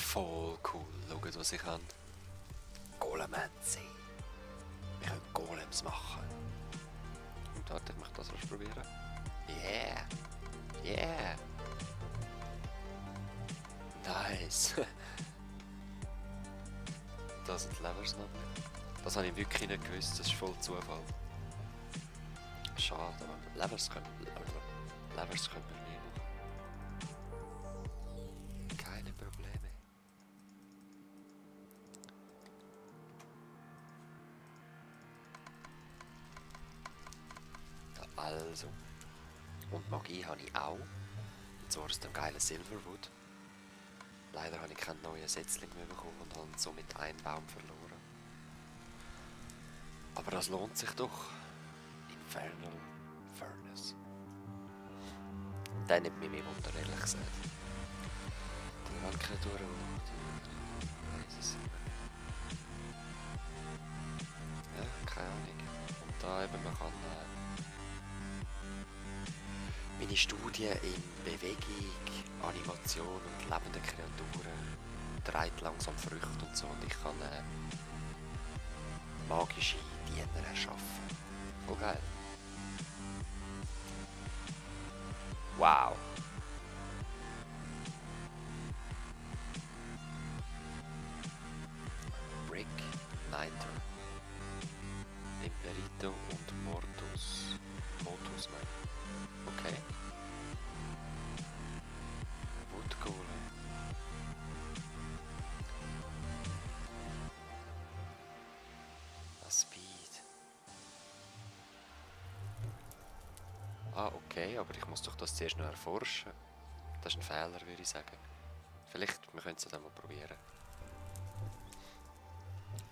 Voll cool. Schaut, was ich kann. Golemancy. Wir können Golems machen. Und warte, ich möchte das ausprobieren. Yeah. Yeah. Nice. Das sind die Levers noch nicht. Das habe ich wirklich nicht gewusst. Das ist voll Zufall. Schade, aber Levers können wir nie machen. Keine Probleme. Also. Und Magie habe ich auch. Und zwar aus dem geilen Silverwood. Leider habe ich keinen neuen Setzling mehr bekommen und habe somit einen Baum verloren. Aber das lohnt sich doch. Infernal Furnace. Der nimmt mich mehr Wunder, ehrlich gesagt. Die Waldkreaturen, ja, keine Ahnung. Und da eben, man kann meine Studie in Bewegung, Animation und lebende Kreaturen trägt langsam Früchte und so, und ich kann magische Diener erschaffen. Voll geil. Wow. Brick, Niter, Imperito und Motus, man. Okay. Wood Golem. Speed. Ah, okay, aber ich muss doch das zuerst noch erforschen. Das ist ein Fehler, würde ich sagen. Vielleicht, wir können es dann mal probieren.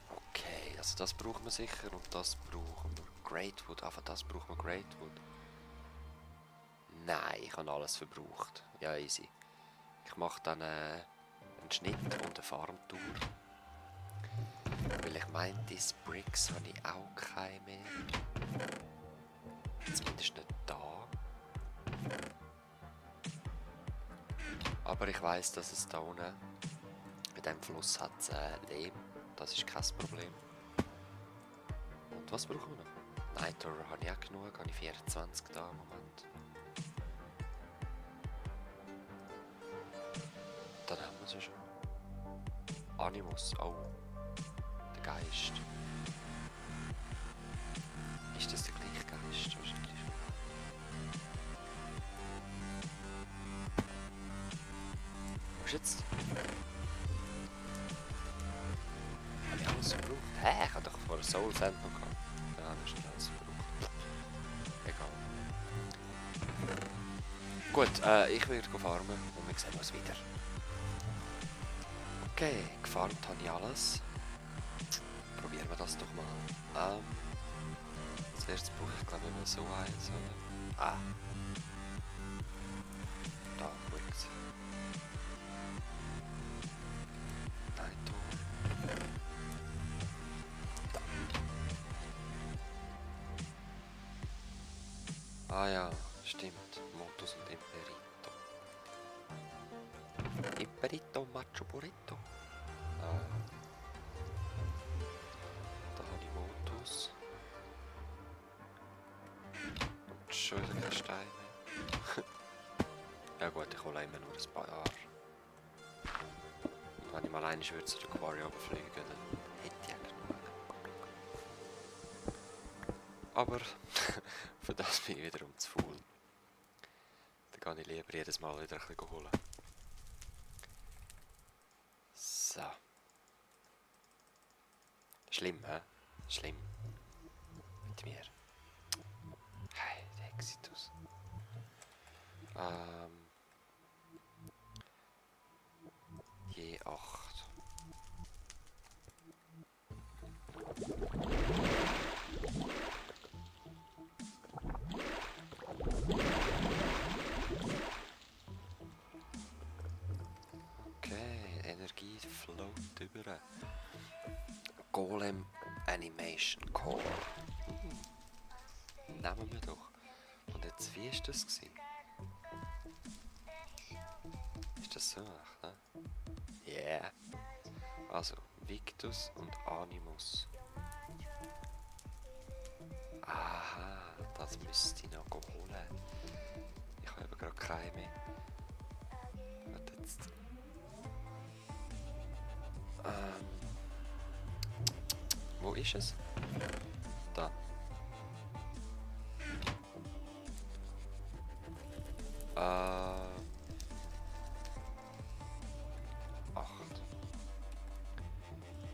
Okay, also das brauchen wir sicher und das brauchen wir. Greatwood, aber das brauchen wir Greatwood. Nein, ich habe alles verbraucht. Ja, easy. Ich mache dann einen Schnitt und eine Farmtour. Weil ich meine, diese Bricks habe ich auch keine mehr. Zumindest nicht da. Aber ich weiss, dass es da unten in diesem Fluss hat Lehm. Das ist kein Problem. Und was brauchen wir noch? Niter habe ich auch genug. Habe ich 24 da im Moment. Dann haben wir sie schon. Animus, oh. Der Geist. Ist das der gleiche Geist? Wahrscheinlich. Was ist jetzt? Habe ich alles verbraucht? Hä? Ich habe doch vor Soul Sand noch gehabt. Ja, das ist alles verbraucht. Egal. Gut, ich werde farmen und wir sehen uns wieder. Okay, gefarmt habe ich alles. Probieren wir das doch mal. Zuerst brauche ich glaube ich so eins, oder? Ah. Da, Bricks. Nein, da. Ah ja, stimmt. Motus und Imperito. Imperito Macho Burrito. Da habe ich Motus. Und schon wieder keine Steine. Ja gut, ich hole immer nur ein paar Jahre. Und wenn ich mal eine würde zu der Quarry fliegen, dann hätte ich eigentlich genug. Aber für das bin ich wiederum zu faul. Dann kann ich lieber jedes Mal wieder ein bisschen holen. So. Schlimm, hä? Schlimm. Mit mir. Hey, der Exitus. Je 8. Okay, Energie float über. Golem Animation Core. Nehmen wir doch. Und jetzt, wie ist das gewesen? Ist das so? Ne? Yeah. Also, Victus und Animus. Aha, das müsste ich noch holen. Ich habe aber gerade keine mehr. Warte jetzt. Wo ist es? Da.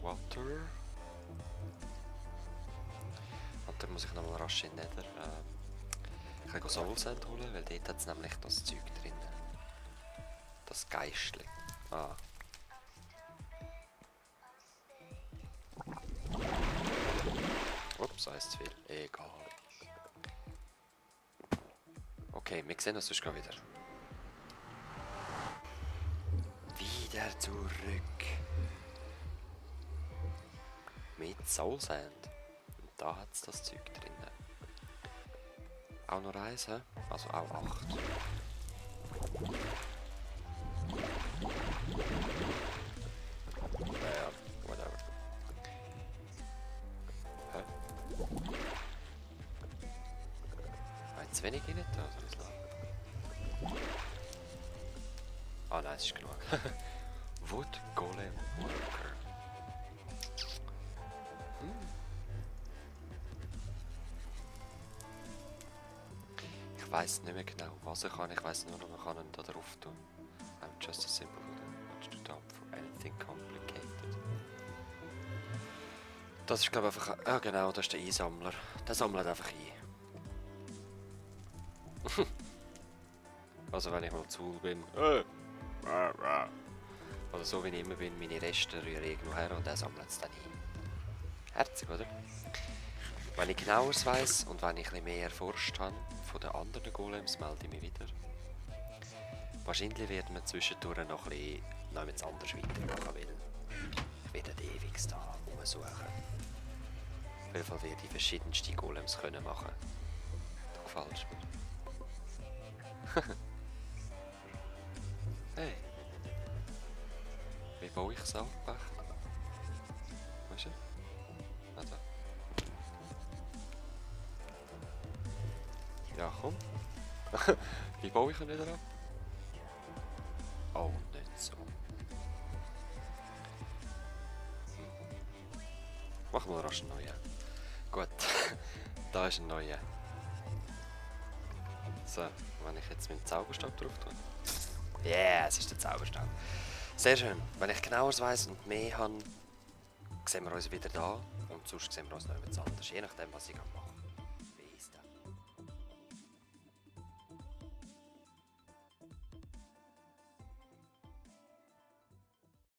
Water. Und dann muss ich nochmal rasch in Nether. Ich kann Soul Sand holen, weil dort hat es nämlich das Zeug drin. Das Geistli. Ah. Ups, eins zu viel. Egal. Okay, wir sehen uns sonst wieder. Wieder zurück. Mit Soul Sand. Und da hat es das Zeug drin. Auch noch eins, he? Also auch 8. Ja, whatever. Hä? Ein zu wenig in nicht da, soll ich sagen? Ah nein, es ist genug. Wood Golem Worker. Ich weiß nicht mehr genau, was ich kann. Ich weiß nur noch, man kann ihn da drauf tun. I'm just a simple wooden to top for anything complicated. Das ist glaube ich einfach... Ja genau, das ist der Einsammler. Der sammelt einfach ein. Also wenn ich mal zu bin... Oder so wie ich immer bin, meine Reste rühre ich irgendwo her und der sammelt es dann ein. Herzig, oder? Wenn ich genaueres weiss und wenn ich ein bisschen mehr erforscht habe von den anderen Golems, melde ich mich wieder. Wahrscheinlich werden wir zwischendurch noch ein bisschen anders weitermachen, weil ich werde ewig da rumsuchen. Auf jeden Fall werde ich verschiedenste Golems können machen. Du gefällst mir. Hey. Wie baue ich es ab? Weißt du? Also. Ja, komm. Wie baue ich ihn wieder ab? Oh, nicht so. Machen wir rasch einen neuen. Gut, da ist ein neuer. So, wenn ich jetzt meinen Zauberstab drauf tue. Yeah, es ist der Zauberstab. Sehr schön. Wenn ich genaueres weiss und mehr habe, sehen wir uns wieder da. Und sonst sehen wir uns noch etwas anderes. Je nachdem, was ich mache.